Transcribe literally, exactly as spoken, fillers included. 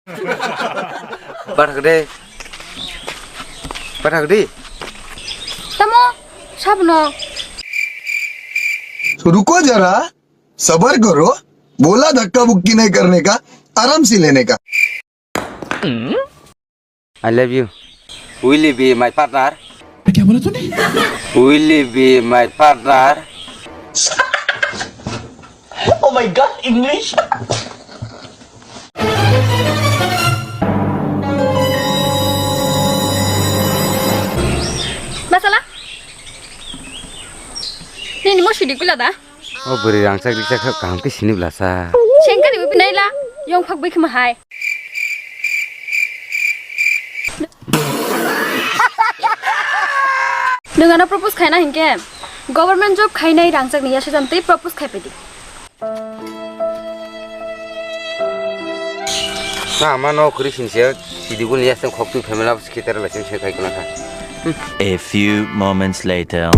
Bathakdi. Bathakdi. Tamo, sabno. तो रुको जरा, सबर करो, बोला धक्का बुक्की नहीं करने का, आराम से लेने का। I love you. Will you be my partner? क्या बोला तूने? Will you be my partner? Oh my God, English. Masala? Nini mo sidi kula da? O bwrwi rangchak rikchak kha kaham khe sini bwlasa. Sengkari bo naila yong phak bai khma hai. Nwng ano propose khaina hinkhe government job khainai rangchak ni yasa jam tei propose khai pedi. Na ama no khuri sinse sidi gul yasa khok tu family of sekitara la sim se khai kuna kha. A few moments later.